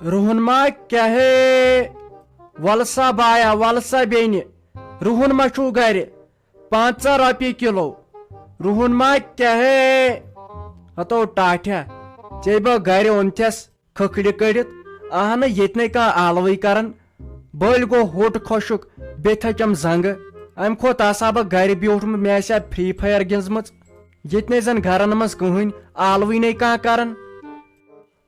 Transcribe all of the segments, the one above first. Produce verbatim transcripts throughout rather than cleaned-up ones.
رُہُن ما کیٛاہ ہے؟ وَلہٕ سا بایا، وَلہٕ سا بیٚنہِ، رُہُن ما چھُو گرِ؟ پنٛژاہ رۄپیہِ کِلو۔ رُہُن ما کیٛاہ ہے؟ ہتو ٹاٹھیا، ژےٚ بہٕ گرِ اوٚنتھس کھکھرِ کٔڑِتھ، اہنہٕ ییٚتہِ نے کانٛہہ آلوٕے کران۔ بٔلۍ گوٚو ہوٚٹ خۄشک، بیٚیہِ تھچم زنٛگہٕ۔ امہِ کھۄتہٕ آسہٕ ہا بہٕ گرِ بیوٗٹھمُت، مےٚ آسہِ ہا Free Fire گِنٛزمٕژ۔ ییٚتہِ نے زن گرن منٛز کٕہٕنۍ آلوٕے نے کانٛہہ کران۔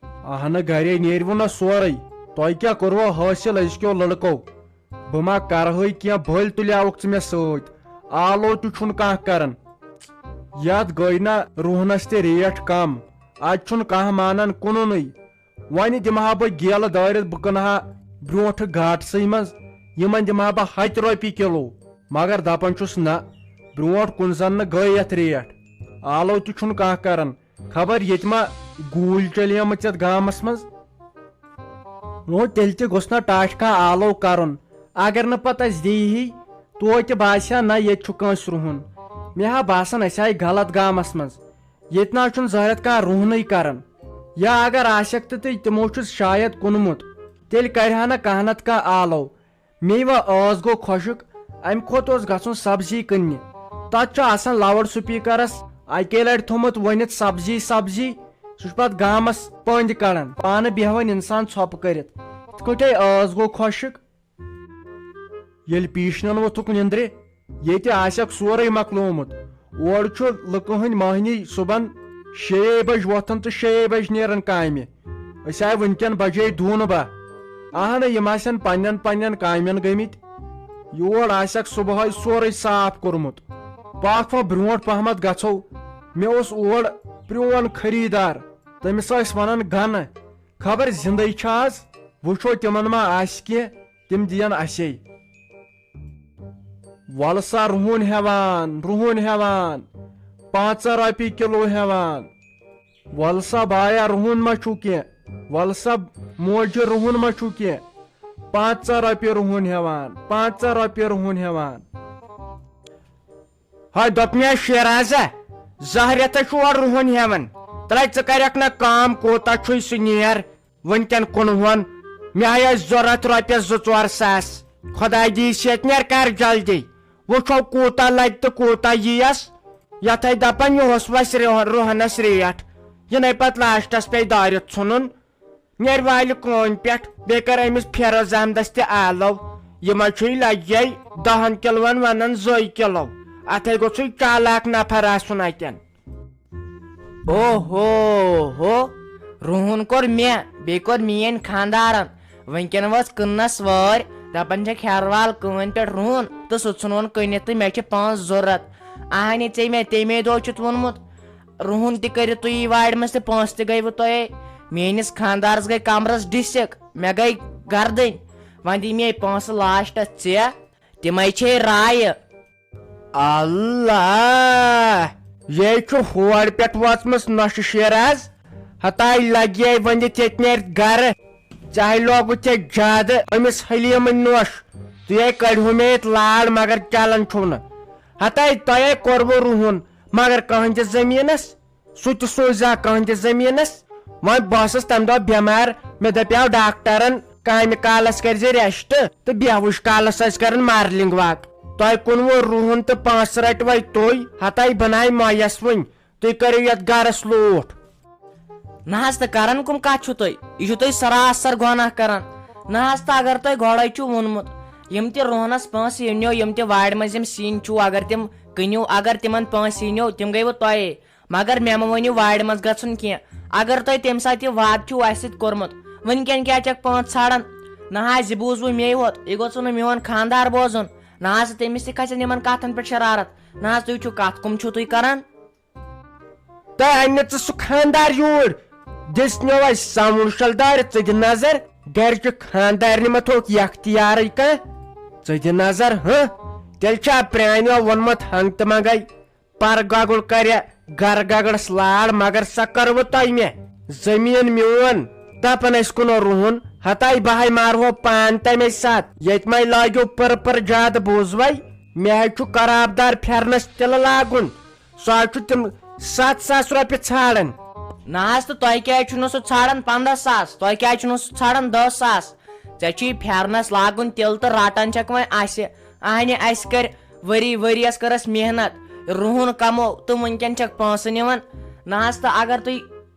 اہنہٕ گرے نیرِوٕ نہ سورُے۔ تۄہہِ کیٛاہ کوٚروٕ حٲصِل أزکیو لڑکو؟ بہٕ ما کرہے کینٛہہ، بٔلۍ تُلیاوُکھ ژٕ مےٚ سۭتۍ۔ آلو تہِ چھُنہٕ کانٛہہ کران۔ یتھ گٔے نہ رُہنس تہِ ریٹ کم، اتہِ چھُنہٕ کانٛہہ مانان کٕنُنٕے۔ وۄنۍ دِمہٕ ہا بہٕ گیلہٕ دٲرِتھ، بہٕ کٕنہٕ ہا برونٛٹھٕ گاٹسٕے منٛز، یِمن دِمہٕ ہا بہٕ ہتہِ رۄپیہِ کِلوٗ۔ مگر دپان چھُس نہ، برونٛٹھ کُن زن نہٕ گٔے یتھ ریٹ۔ آلو تہِ چھُنہٕ کانٛہہ کران۔ خبر ییٚتہِ ما گوٗلۍ چلیمٕژ یتھ گامس منٛز؟ نو، تیٚلہِ تہِ گوٚژھ نہ ٹاٹھۍ کانٛہہ آلو کرُن۔ اگر نہٕ پتہٕ اسہِ دِیہِ ہی، توتہِ باسہِ ہا نہ ییٚتہِ چھُ کٲنٛسہِ رُہُن۔ مےٚ ہا باسان أسۍ آیہِ غلط گامس منٛز۔ ییٚتہِ نہ چھُنہٕ زہرت کانٛہہ رُہنٕے کران۔ یا اگر آسٮ۪کھ تہٕ تہٕ تِمو چھُ شاید کُنمُت، تیٚلہِ کرِ ہا نہ کانٛہہ نتہٕ کانٛہہ آلو۔ مے و ٲس گوٚو خۄشک، امہِ کھۄتہٕ اوس گژھُن سبزی کٕننہِ۔ تتھ چھُ آسان لاوڈ سپیکرس اکے لٹہِ تھوٚمُت ؤنِتھ، "سبزی، سبزی"۔ سُہ چھُ پتہٕ گامس پٔنٛدۍ کڑان، پانہٕ بیہوان انسان ژھۄپہٕ کٔرِتھ۔ یِتھ کٲٹھۍ ٲس گوٚو خۄشک۔ ییٚلہِ پیشنن ووٚتھُکھ نِندرِ، ییٚتہِ آسٮ۪کھ سورُے مۄکلومُت۔ اورٕ چھُ لُکہٕ ہٕنٛدۍ مٔہنی صُبحن شیٚیے بجہِ وۄتھان تہٕ شیٚیے بجہِ نیران کامہِ۔ أسۍ آے وٕنکٮ۪ن بجے دوٗنہٕ بہہ۔ اہنہٕ، یِم آسن پننٮ۪ن پننٮ۪ن کامٮ۪ن گٔمٕتۍ۔ یور آسٮ۪کھ صُبحٲے سورُے صاف کوٚرمُت۔ پکھ وۄنۍ برونٛٹھ پہمتھ گژھو۔ مےٚ اوس اور پرٛون خریٖدار، تٔمِس ٲسۍ ونان گنہٕ۔ خبر زندے چھا از؟ وٕچھو تِمن ما آسہِ کینٛہہ، تِم دِین اسے۔ وَلہٕ سا رُہُن ہٮ۪وان، رُہُن ہٮ۪وان، پنٛژاہ رۄپیہِ کِلوٗ ہٮ۪وان۔ وَلہٕ سا بایا، رُہُن ما چھُو کینٛہہ؟ وَلہٕ سا موجہِ، رُہُن ما چھُو کینٛہہ؟ پنٛژاہ رۄپیہِ رُہُن ہٮ۪وان، پنٛژاہ رۄپیہِ رُہُن ہٮ۪وان۔ ہاے دوٚپمے شیرازا، زاہ رٮ۪تھ چھُ اورٕ رُہُن ہٮ۪وان۔ ترٛے ژٕ کَرٮ۪کھ نہ کٲم، کوٗتاہ چھُے سُہ نیر؟ وٕنکٮ۪ن کٕنہون۔ مےٚ ہاے ٲسۍ ضوٚرَتھ رۄپیَس زٕ ژور ساس۔ خۄداے دی صحت، نیر کر جلدی۔ وٕچھو کوٗتاہ لَگہِ تہٕ کوٗتاہ یِیَس۔ یَتھ ہے دَپان یُہُس وَسہِ رُہ-، رُہَنَس ریٹ۔ یہِ نے پَتہٕ لاسٹَس پیٚیہِ دٲرِتھ ژھٕنُن۔ نیر والہِ کٲنۍ پٮ۪ٹھ، بیٚیہِ کر أمِس فیروز احمدس تہِ آلو۔ یہِ ما چھُے لگہِ دہن کلون ونان زٕے کلو۔ اتھے گوٚژھُے چالاک نفر آسُن اتٮ۪ن۔ او ہو ہو، رُہُن کوٚر مےٚ، بیٚیہِ کوٚر میٲنۍ خانٛدارن۔ وٕنکٮ۪ن وٲژ کٕننس وٲرۍ، دپان چھکھ ہیروال کٲنۍ پٮ۪ٹھ رُہُن تہٕ سُہ ژھُنون کٕنِتھ تہٕ مےٚ چھِ پونٛسہٕ ضروٗرت۔ اہنہِ ژےٚ مےٚ تمے دۄہ چھُتھ ووٚنمُت، رُہُن تہِ کٔرِو تُہی وارِ منٛز تہٕ پونٛسہٕ تہِ گٔیوٕ تۄہے۔ میٲنِس خانٛدارس گٔے کمرس ڈِسِک، مےٚ گٔے گردٕنۍ۔ وۄنۍ دِیہِ مے پونٛسہٕ لاسٹس ژےٚ، تِمے چھے رایہِ۔ اللہ! یے چھُ ہور پٮ۪ٹھ وٲژمٕژ نۄشہِ شیراز۔ ہتاے لگہِ وۄنۍ ییٚتہِ نیرِ گرٕ۔ چاہے لوگُت ژےٚ زیادٕ أمِس حلیٖمٕنۍ نۄش۔ تُہے کڑِہو مےٚ ییٚتہِ لال، مگر چلان چھُو نہٕ۔ ہتاے تۄہے کوٚروٕ رُہُن، مگر کٕہٕنٛدِس زٔمیٖنس۔ سُہ تہِ سوٗزِ ہا کٕہٕنٛدِس زٔمیٖنس۔ وۄنۍ بہٕ ٲسٕس تمہِ دۄہ بٮ۪مار، مےٚ دپیاو ڈاکٹرن، کامہِ کالس کٔرۍ زِ rest تہٕ بیہوٕچ کالس ٲسۍ کران morning walk۔ تۄہہِ کُنوُہ رُہُن تہٕ پانٛژھ رٹہِ وۄنۍ تُہۍ، ہتاے بناے مۄیس وٕنۍ۔ تُہۍ کٔرِو یتھ گرس لوٗٹھ۔ نہ حظ، تہٕ کران کٕم کتھ چھِو تُہۍ؟ یہِ چھِو تُہۍ سراسر گۄناہ کران۔ نہ حظ، تہٕ اگر تۄہہِ گۄڈے چھُو ووٚنمُت، یِم تہِ رُہنس پونٛسہٕ یِنیو، یِم تہِ وارِ منٛز یِم سِنۍ چھُو، اگر تِم کٕنِو، اگر تِمن پونٛسہٕ یِنیو، تِم گٔیوٕ تۄہے۔ مگر مےٚ مہٕ ؤنِو وارِ منٛز گژھُن کینٛہہ۔ اگر تۄہہِ تَمہِ ساتہٕ یہِ وعدٕ چھُو اَسہِ سۭتۍ کوٚرمُت، وٕنکٮ۪ن کیٛاہ چھَکھ پونٛسہٕ ژھانٛڈان؟ نہ حظ، یہِ بوٗزوٕ مے یوت، یہِ گوٚژھ نہٕ میون خانٛدار بوزُن۔ نہ حظ، تٔمِس تہِ کھسن یِمن کتھن پٮ۪ٹھ شرارت۔ نہ حظ، تُہۍ چھِو کتھ کٕم چھِو تُہۍ کران؟ تۄہہِ اَنہِ نہٕ ژٕ سُہ خانٛدار یوٗرۍ؟ دِژ نو اَسہِ سموٗن شلدارِ، ژٕ دِ نظر۔ گرِ چہِ خانٛدارنہِ ما تھوٚوُکھ یختیارٕے کانٛہہ؟ ژٕ دِ نظر، ہہ؟ تیٚلہِ چھا پرٛانیو ووٚنمُت ہنٛگ تہٕ منٛگے؟ پر گگُر کرِ گرٕ گگرس لاڑ، مگر سۄ کٔروٕ تۄہہِ مےٚ؟ زٔمیٖن میون، دپان أسۍ کٕنو رُہُن، ہتاے بہے مارہو پان تمے ساتہٕ، ییٚتہِ مے لٲگِو پٔر پٔر زیادٕ، بوٗزوے؟ مےٚ ہے چھُ قرابدار پھیرنس تِلہٕ لاگُن، سُہ حظ چھُ تِم ستھ ساس رۄپیہِ ژھانڈان۔ نہ حظ، تہٕ تۄہہِ کیٛازِ چھُو نہٕ سُہ ژھانٛڈان پنٛداہ ساس؟ تۄہہِ کیٛازِ چھُو نہٕ سُہ ژھانٛڈان دَہ ساس؟ ژےٚ چھُے پھیرنس لاگُن تِلہٕ تہٕ رٹان چھکھ وۄنۍ اسہِ۔ اہنہِ، اسہِ کٔرۍ ؤری ؤریس کٔر اسہِ محنت، رُہُن کمو تہٕ وٕنکیٚن چھکھ پونٛسہٕ نِوان۔ نہ حظ، تہٕ اگر تُہۍ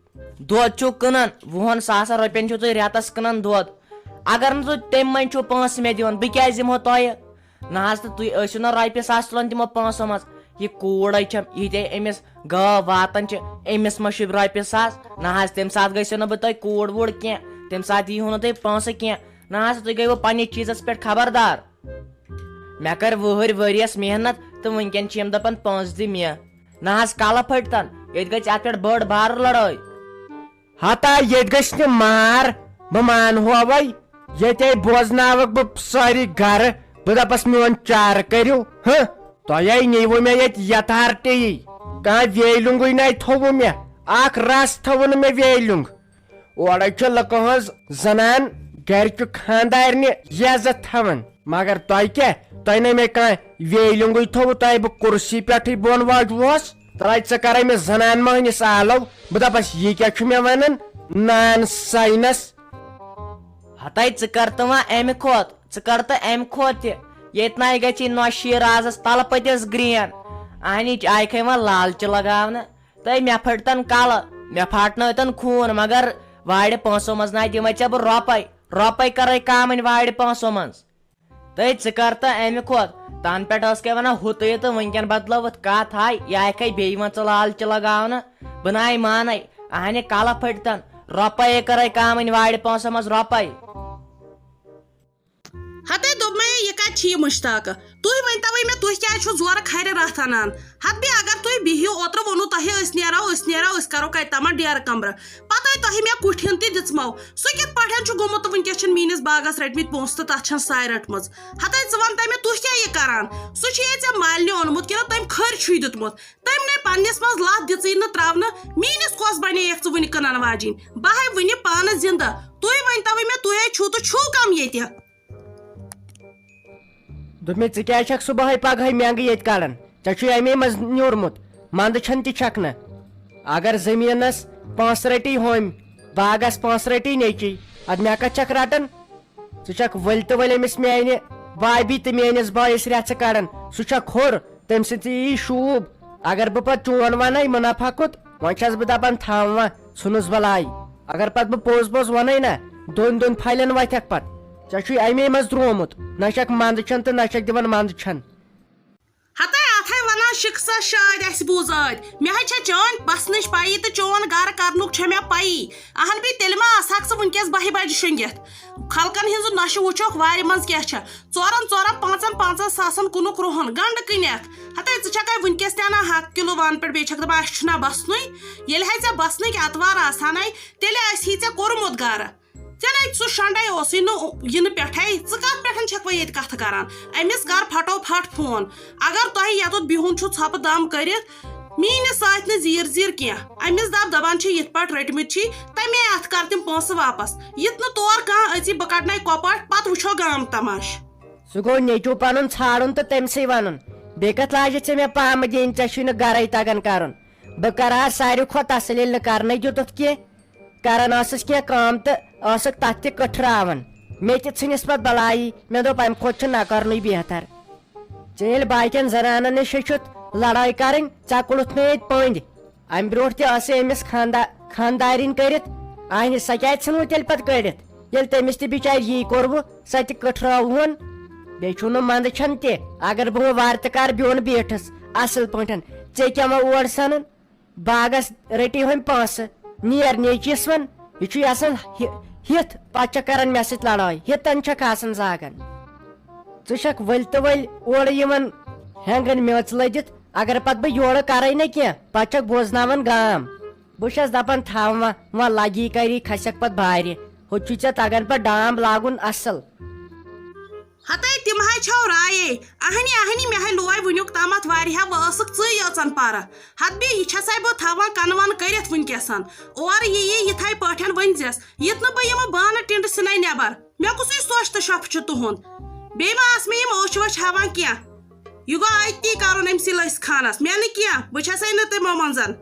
دۄد چھِو کٕنان، وُہن ساسن رۄپین چھِو تُہۍ رٮ۪تس کٕنان دۄد۔ اگر نہٕ تُہۍ تَمہِ منٛز چھِو پونٛسہٕ مےٚ دِوان، بہٕ کیٛازِ دِمہو تۄہہِ؟ نہ حظ، تہٕ تُہۍ ٲسِو نہ رۄپیہِ ساس تُلان تِمو پونٛسو منٛز۔ یہِ کوٗر ہے چھم، یہِ تہِ أمِس گٲو واتان چھِ، أمِس ما چھُ رۄپیہِ ساس؟ نہ حظ، تَمہِ ساتہٕ گٔژھِو نہٕ بہٕ تۄہہِ کوٗر ووٗر کینٛہہ، تَمہِ ساتہٕ یی ہُہ نہٕ تۄہہِ پونٛسہٕ کینٛہہ۔ نہ حظ، تُہۍ گٔیوٕ پننِس چیٖزس پٮ۪ٹھ خبردار۔ مےٚ کٔر وُہٕرۍ ؤرۍیَس محنت تہٕ وٕنکیٚن چھِ یِم دپان پونٛسہٕ دِ مےٚ۔ نہ حظ، کلہٕ پھٔٹۍ تن، ییٚتہِ گژھِ اتھ پٮ۪ٹھ بٔڑ بار لڑٲے۔ ہتا ییٚتہِ گژھِ نہٕ مار، بہٕ مانہوے۔ ییٚتے بوزناوکھ بہٕ سٲری گرٕ، بہٕ دپس میون چارٕ کٔرِو۔ ہہ، تۄہے نیٖوٕ مےٚ ییٚتہِ یتھارٹی۔ کانٛہہ ویلِنگُے نَے تھوٚوٕ مےٚ، اکھ رس تھوٚوٕ نہٕ مےٚ ویلِنگ۔ اورے چھِ لُکہٕ ہٕنٛز زنان گرِ چھُ خانٛدارنہِ عزت تھاوان، مگر تۄہہِ کیٛاہ؟ تۄہہِ نے مےٚ کانٛہہ ویلِنگُے تھوٚوٕ، تۄہہِ بہٕ کُرسی پٮ۪ٹھٕے بۄن واجوس۔ ترٛاے ژٕ کرے مےٚ زنان مۄہنِس آلو، بہٕ دپس یہِ کیٛاہ چھُ مےٚ ونان؟ نان ساینس۔ ہتے ژٕ کر تہٕ وۄنۍ امہِ کھۄت، ژٕ کر تہٕ امہِ کھۄت تہِ۔ ییٚتہِ نَے گژھی نۄشہِ رازس تلہٕ پٔتِس گرین۔ اہنہِ، آیہِ کھے وۄنۍ لالچہِ لگاونہٕ۔ تہٕ مےٚ پھٔٹۍ تن کلہٕ، مےٚ پھاٹنٲو تن خوٗن، مگر وارِ پونٛسو منٛز نہ دِمے ژےٚ بہٕ رۄپے، رۄپے کرے کامٕنۍ وارِ پونٛسو منٛز۔ تہٕ ژٕ کر تہٕ امہِ کھۄت، تن پٮ۪ٹھ ٲس کیٛاہ ونان ہُتُے تہٕ وٕنکیٚن بدلٲوٕتھ کتھ ہاے، یہِ آیہِ کھے بیٚیہِ وۄنۍ ژٕ لالچہِ لگاونہٕ۔ بہٕ نہ آیہِ مانے، اہنہِ کلہٕ پھٔٹۍ تن، رۄپے کرے کامٕنۍ وارِ پونٛسو منٛز رۄپے۔ ہتے دوٚپمَے، یہِ کَتہِ چھِ یہِ مُشتاقہٕ؟ تُہۍ ؤنۍ تو وۄنۍ مےٚ، تُہۍ کیٛازِ چھِو زورٕ کھرِ رَتھ اَنان؟ ہتہٕ بیٚیہِ اگر تُہۍ بِہِو، اوترٕ ووٚنوٕ تۄہہِ، أسۍ نیرو، أسۍ نیرو، أسۍ کرو کَتہِ تامَتھ ڈیرٕ کمرٕ؟ پَتَے تۄہہِ مےٚ کُٹھٮ۪ن تہِ دِژمو۔ سُہ کِتھ پٲٹھۍ چھُ گوٚمُت تہٕ وٕنکیٚس چھِنہٕ میٛٲنِس باغَس رٔٹمٕتۍ پونٛسہٕ تہٕ تَتھ چھَنہٕ ساے رٔٹمٕژ؟ ہتے ژٕ وَن تہٕ مےٚ، تُہۍ کیٛاہ یہِ کران؟ سُہ چھُ ییٚتہِ ژےٚ مالنہِ اوٚنمُت کِنہٕ تٔمۍ کھٔرۍ چھُے دیُتمُت؟ تٔمۍ نے پننِس منٛز لَتھ دِژٕے نہٕ ترٛاونہٕ، میٛٲنِس کۄس بنییَکھ ژٕ وٕنہِ کٕنَن واجِنۍ؟ بہٕ ہے وٕنہِ پانہٕ زِندٕ۔ تُہۍ ؤنۍ تو وۄنۍ مےٚ، تُہۍ ہے چھِو تہٕ چھِو کم ییٚتہِ؟ دوٚپمَے، ژٕ کیٛازِ چھَکھ صُبحٲے پگہٲے مٮ۪نٛگہٕ ییٚتہِ کڑان؟ ژےٚ چھُے اَمے منٛز نیوٗرمُت، منٛدٕ چھَن تہِ چھَکھ نہٕ۔ اگر زٔمیٖنَس پونٛسہٕ رٔٹی ہُمۍ، باغَس پونٛسہٕ رٔٹی نیٚچی، اَدٕ مےٚ کَتھ چھَکھ رَٹان؟ ژٕ چھَکھ ؤلۍ تہٕ ؤلۍ أمِس میٛانہِ بھابھی تہٕ میٛٲنِس بٲیِس رٮ۪ژھٕ کڑان۔ سُہ چھَکھ ہوٚر، تٔمۍ سۭتۍ یی شوٗب۔ اگر بہٕ پَتہٕ چون وَنَے مُنافع کوٚت، وۄنۍ چھَس بہٕ دَپان تھاو وۄنۍ، ژھٕنُس بَلاے۔ اگر پَتہٕ بہٕ پوٚز پوٚز وَنَے نہ، دۄن دۄن پھَلٮ۪ن وَتھَکھ پَتہٕ۔ ژےٚ چھُے اَمے منٛز درٛومُت، نہ چھَکھ منٛدٕ چھَن تہٕ نہ چھَکھ دِوان منٛدٕ چھَن۔ ہتے اتھ ہے ونان شِکسس شٲدۍ اسہِ بوٗز ٲدۍ۔ مےٚ ہے چھےٚ چٲنۍ بسنٕچ پَیی تہٕ چون گرٕ کرنُک چھےٚ مےٚ پَیی۔ اہن بی، تیٚلہِ ما آسہٕ ہاکھ ژٕ وٕنکیٚس بَہہِ بجہِ شۄنٛگِتھ؟ خلقن ہٕنٛز نۄشہِ وٕچھوکھ وارِ منٛز کیٛاہ چھےٚ۔ ژورن ژورن پانٛژن پانٛژن ساسن کُنُکھ رُہُن، گنٛڈٕ کٕنیکھ۔ ہتے ژٕ چھکھے وٕنکیٚس تہِ انان ہتھ کِلوٗ وان پٮ۪ٹھ، بیٚیہِ چھکھ دپان اسہِ چھُنہ بسنُے۔ ییٚلہِ ہے ژےٚ بسنٕکۍ اتوار آسہٕ ہنے، تیٚلہِ آسہِ ہے ژےٚ کوٚرمُت گرٕ۔ ژےٚ نے سُہ شنڈے اوسُے نہٕ یِنہٕ پٮ۪ٹھے، ژٕ کتھ پٮ۪ٹھ چھکھ وۄنۍ ییٚتہِ کتھٕ کران؟ أمِس کر پھٹو پھٹ فون۔ اگر تۄہہِ یتُتھ بِہُن چھُ ژھۄپہٕ دم کٔرِتھ، میٖنِس سۭتۍ نہٕ زیٖر زیٖر کینٛہہ۔ أمِس دپ دپان چھِ یِتھ پٲٹھۍ رٔٹمٕتۍ چھی، تمے اتھ کر تِم پونٛسہٕ واپس۔ یِتھ نہٕ تور کانٛہہ أژی، بہٕ کڑنَے کۄپاٹھ، پتہٕ وٕچھو گام تماش۔ سُہ گوٚو نیٚچوٗ پنُن ژھانڈُن تہٕ تٔمۍ سٕے ونُن۔ بیٚیہِ کتھ لاجہِ ژےٚ مےٚ پامہٕ دِنۍ، ژےٚ چھُے نہٕ گرے تگان کرُن۔ بہٕ کرٕ ہا ساروی کھۄتہٕ اصل، ییٚلہِ نہٕ کرنَے دیُتُتھ کینٛہہ۔ کران ٲسٕس کینٛہہ کٲم تہٕ ٲسٕکھ تَتھ تہِ کٔٹھراوان۔ مےٚ تہِ ژھٕنِس پَتہٕ بَلایی، مےٚ دوٚپ، اَمہِ کھۄتہٕ چھُ نہ کَرنُے بہتر۔ ژےٚ ییٚلہِ باقیَن زَنانَن نِش ہیٚچھُتھ لڑٲے کَرٕنۍ، ژےٚ کُلُتھ مےٚ ییٚتہِ پٔنٛدۍ۔ اَمہِ برٛونٛٹھ تہِ ٲسٕے أمِس خاندا-، خانٛدارِنۍ کٔرِتھ۔ اَہنہِ، سۄ کیٛازِ ژھٕنوٕ تیٚلہِ پَتہٕ کٔڑِتھ؟ ییٚلہِ تٔمِس تہِ بِچارِ یی کوٚروٕ، سۄ تہِ کٔٹھرٲوہون۔ بیٚیہِ چھُو نہٕ منٛدٕ چھَن تہِ، اگر بہٕ وۄنۍ وارٕ تہِ کارٕ بیوٚن بیٖٹھٕس اَصٕل پٲٹھۍ، ژےٚ کیٛاہ وۄنۍ اور سَنُن؟ باغس رٔٹی ہُمۍ پونٛسہٕ، نیر نیچوِس وَن، یہِ چھُ یَژھان ہِ-، ہِتھ، پَتہٕ چھےٚ کران مےٚ سۭتۍ لڑٲے، ہِتَن چھَکھ آسان زاگان۔ ژٕ چھَکھ ؤلۍ تہٕ ؤلۍ اورٕ یِوان ہٮ۪نٛگن میٚژ لٔدِتھ، اگر پَتہٕ بہٕ یورٕ کَرَے نہ کینٛہہ، پَتہٕ چھَکھ بوزناوان گام۔ بہٕ چھَس دَپان تھاو وۄنۍ، وۄنۍ لَگی کَری کھسٮ۪کھ پَتہٕ بارِ، ہُتہِ چھُے ژےٚ تَگان پَتہٕ ڈام لاگُن اَصٕل۔ ہتے تِم ہے چھَو رایے۔ اہنہِ، اہنہِ، مےٚ ہے لوے وٕنیُک تامَتھ واریاہ، وۄنۍ ٲسٕکھ ژٕے یٲژَن پَرٕ۔ ہتہٕ بیٚیہِ یہِ چھَسَے بہٕ تھاوان کَنوَن کٔرِتھ وٕنکیٚسَن۔ اورٕ یہِ یی یِتھَے پٲٹھۍ ؤنۍ زٮ۪س، یِتھ نہٕ بہٕ یِمہٕ بانہٕ ٹِنٛڈٕ سِنَے نٮ۪بَر۔ مےٚ کُسُے سوچ تہٕ شۄپہٕ چھُ تُہُنٛد؟ بیٚیہِ ما آسہٕ مےٚ یِم أچھ ؤچھ ہاوان کینٛہہ؟ یہِ گوٚو أتی کَرُن أمۍ سٕے لٔسۍ خانَس۔ مےٚ نہٕ کینٛہہ، بہٕ چھَسَے نہٕ تِمو منٛزَن۔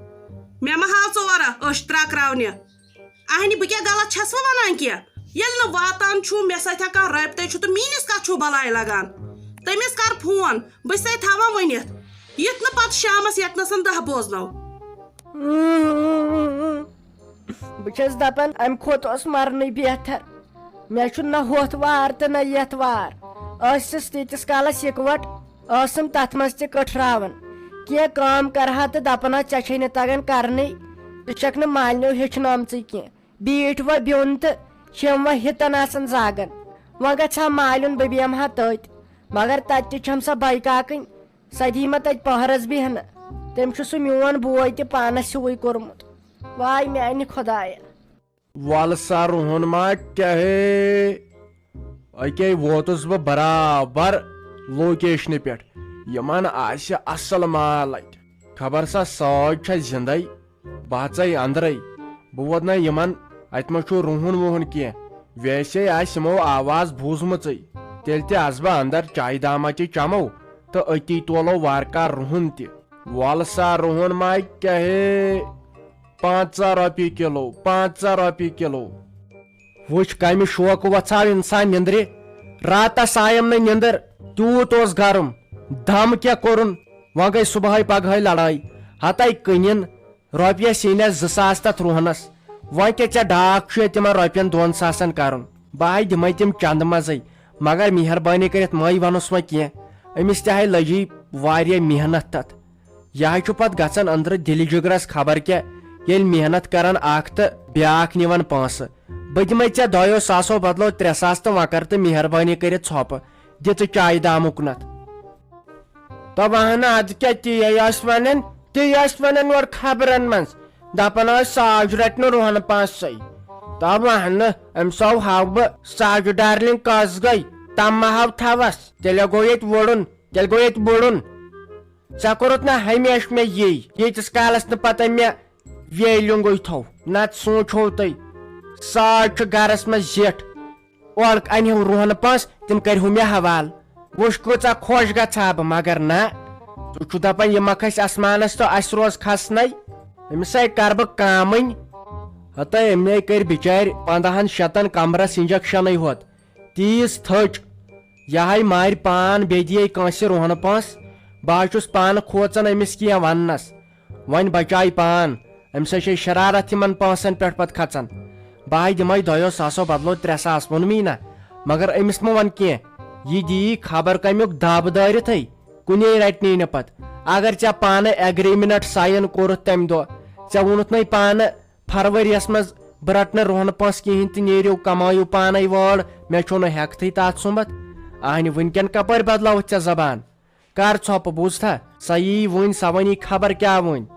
مےٚ ما ہاو ژٕ اورٕ أچھ ترٛکراونہِ؟ اہنہِ، بہٕ کیٛاہ غلط چھَس وۄنۍ وَنان کینٛہہ؟ ییٚلہِ نہٕ واتان چھُو مےٚ سۭتۍ کانٛہہ رٲبطے چھُ تہٕ میٛٲنِس کَتھ چھُو بَلاے لَگان؟ تٔمِس کَر فون، بہٕ چھسَے تھاوان ؤنِتھ، یِتھ نہٕ پَتہٕ شامَس ییٚتنَسَن دَہ بوزنو۔ بہٕ چھَس دَپان، اَمہِ کھۄتہٕ اوس مَرنٕے بہتر۔ مےٚ چھُ نہ ہۄتھ وار تہٕ نہ یَتھ وار۔ ٲسِس تیٖتِس کالَس یِکوَٹ، ٲسٕم تَتھ منٛز تہِ کٔٹھراوان۔ کینٛہہ کٲم کَرٕہا تہٕ دَپان ہا، "ژےٚ چھے نہٕ تَگان کَرنٕے، ژٕ چھَکھ نہٕ مالنیو ہیٚچھنٲمژٕے کینٛہہ۔" بیٖٹھۍ وۄنۍ بیوٚن تہٕ چھِم وۄنۍ ہِتَن آسان زاگان۔ وۄنۍ گژھِ ہا مالیُن، بہٕ بیٚہمہٕ ہا تٔتۍ۔ مگر تَتہِ تہِ چھَم سۄ بایکاکٕنۍ، سۄ دی مےٚ تَتہِ پٔہرَس بیٚہنہٕ۔ تٔمۍ چھُ سُہ میون بوے تہِ پانَس ہیوٗوٕے کوٚرمُت۔ واے میٛانہِ خۄدایہ۔ وَلہٕ سا رُہُن ما کیٛاہے، أکے ووتُس بہٕ برابر لوکیشنہِ پٮ۪ٹھ۔ یِمن آسہِ اصل مال اَتہِ۔ خبر سا سٲج چھا زِندَے؟ بہٕ اژَے اندرَے۔ بہٕ ووت نہ یِمن، اَتہِ ما چھُ رُہُن وُہُن کینٛہہ۔ ویسے آسہِ یِمو آواز بوٗزمٕژٕے۔ تیٚلہِ تہِ اژٕ بہٕ اندر، چایہِ دامہ تہِ چمو تہٕ أتی تولو وارٕ کارٕ رُہُن تہِ۔ وَلہٕ سا رُہُن ما کیٛاہے، پانٛژھ ژاہ رۄپیہِ کِلو، پانٛژھ ژاہ رۄپیہِ کِلو۔ وٕچھ کمہِ شوقہٕ وۄژھاو انسان نِندرِ۔ راتس آیم نہٕ نِندٕر، تیوٗت اوس گرم۔ دم کیٛاہ کوٚرُن؟ وۄنۍ گٔے صبحٲے پگہٲے لڑٲے۔ ہتَے کٕنِن، رۄپیس یِنس زٕ ساس تتھ رُہنس۔ وۄنۍ کیٛاہ ژےٚ ڈاکھ چھُے تِمن رۄپین دۄن ساسن کرُن؟ بہٕ ہاے دِمے تِم چندٕ منٛزٕے، مگر مہربٲنی کٔرِتھ مٔے ونُس وۄنۍ کینٛہہ۔ أمِس تہِ ہاے لٔجی واریاہ محنت تتھ۔ یہِ ہا چھُ پتہٕ گژھان أنٛدرٕ دِلہِ جِگرس خبر کیٛاہ، ییٚلہِ محنت کران اکھ تہٕ بیٛاکھ نِوان پونٛسہٕ۔ بہٕ دِمے ژےٚ دۄیو ساسو بدلو ترٛےٚ ساس تہٕ وۄنۍ کر تہٕ مہربٲنی کٔرِتھ ژھۄپہٕ، دِ ژٕ چایہِ دامُک نتھ۔ تہٕ وہنہٕ ادٕ کیٛاہ تی ٲسۍ ونان، تی ٲسۍ ونان یورٕ خبرن منٛز، دپان ٲسۍ ساج رٹہِ نہٕ رُہنہٕ پونٛسے۔ تہٕ وہنہٕ أمِس ہاو ہاو بہٕ ساجہِ ڈارلنگ کۄس گٔے، تم مہ ہاو تھوس، تیٚلہِ گوٚو ییٚتہِ وُڑُن، تیٚلہِ گوٚو ییٚتہِ بُڑُن۔ ژےٚ کوٚرُتھ نہ ہمیشہٕ مےٚ یی، ییٖتِس کالس نہٕ پتہٕ مےٚ ویلہِ لیوٚنگُے تھوو، نتہٕ سونٛچہو تُہۍ۔ ساڑ چھُ گرس منٛز زِٹھ۔ اورٕ انہِ ہو رُہنہٕ پونٛسہٕ، تِم کرِ ہو مےٚ حوالہٕ۔ وٕچھ کۭژاہ خۄش گژھٕ ہا بہٕ، مگر نہ۔ ژٕ چھُ دپان یہِ ما کھسہِ آسمانس تہٕ اسہِ روز کھسنَے؟ أمِس ہے کرٕ بہٕ کامٕنۍ۔ ہتے أمۍ نے کٔرۍ بِچارِ پنٛدہن شتن کمرس انجکشنٕے ہوت۔ تیٖژ تھٔچ۔ یہِ ہاے مارِ پان، بیٚیہِ دِیے کٲنٛسہِ رُہنہٕ پونٛسہٕ۔ بہٕ ہا چھُس پانہٕ کھوژان أمِس کینٛہہ وننس۔ وۄنۍ بچایہِ پان، أمِس ہا چھے شرارت یِمن پونٛسن پٮ۪ٹھ پتہٕ کھژان۔ بہٕ ہاے دِمے دۄیو ساسو بدلو ترٛےٚ ساس، ووٚنمٕے نہ۔ مگر أمِس مہ ون کینٛہہ، یہِ دِیی خبر کمیُک دب دٲرِتھٕے، کُنے رٹنی نہٕ پتہٕ۔ اگر ژےٚ پانہٕ ایگریمنٹ ساین کوٚرُتھ تمہِ دۄہ، ژےٚ ووٚنُتھ نے پانہٕ، فروریَس منٛز بہٕ رٹہٕ نہٕ رۄہنہٕ پونٛسہٕ کِہینۍ تہٕ نیٖرِو کمٲیِو پانے وٲر، مےٚ چھو نہٕ ہٮ۪کتھٕے تتھ سُمبتھ۔ اہنہِ، وٕنکٮ۪ن کپٲرۍ بدلاوتھ ژےٚ زبان؟ کر ژھۄپہٕ، بوٗزتھا؟ سۄ یی وٕنۍ، سۄ ونی خبر کیٛاہ وٕنۍ۔